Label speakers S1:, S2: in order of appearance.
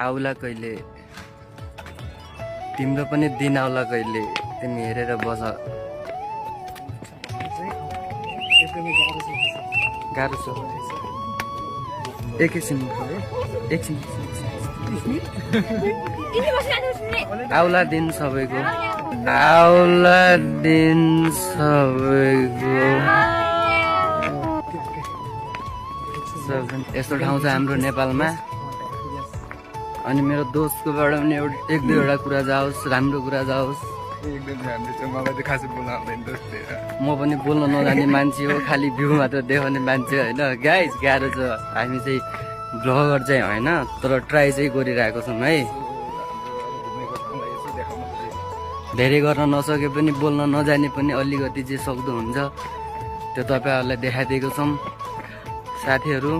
S1: आउला कहिले, तिम्रो पनि दिन आउला कहिले, तिमी हेरेर बस। गाह्रो छ एकैछिन एकछिन। आउला दिन सबैको, आउला दिन सबैको। यस्तो ठाउँ छ हाम्रो नेपालमा। अनि मेरो दोस्तकोबाट पनि एक दुईवटा कुरा जाओस्, राम्रो कुरा जाओस्। म पनि बोल्न नजाने मान्छे हो, खालि भ्यू मात्र देखाउने मान्छे होइन गाइज। गाह्रो छ, हामी चाहिँ ब्लगर चाहिँ होइन, तर ट्राई चाहिँ गरिरहेको छौँ है। धेरै गर्न नसके पनि, बोल्न नजाने पनि अलिकति चाहिँ सक्दो हुन्छ, त्यो तपाईँहरूलाई देखाइदिएको छौँ साथीहरू।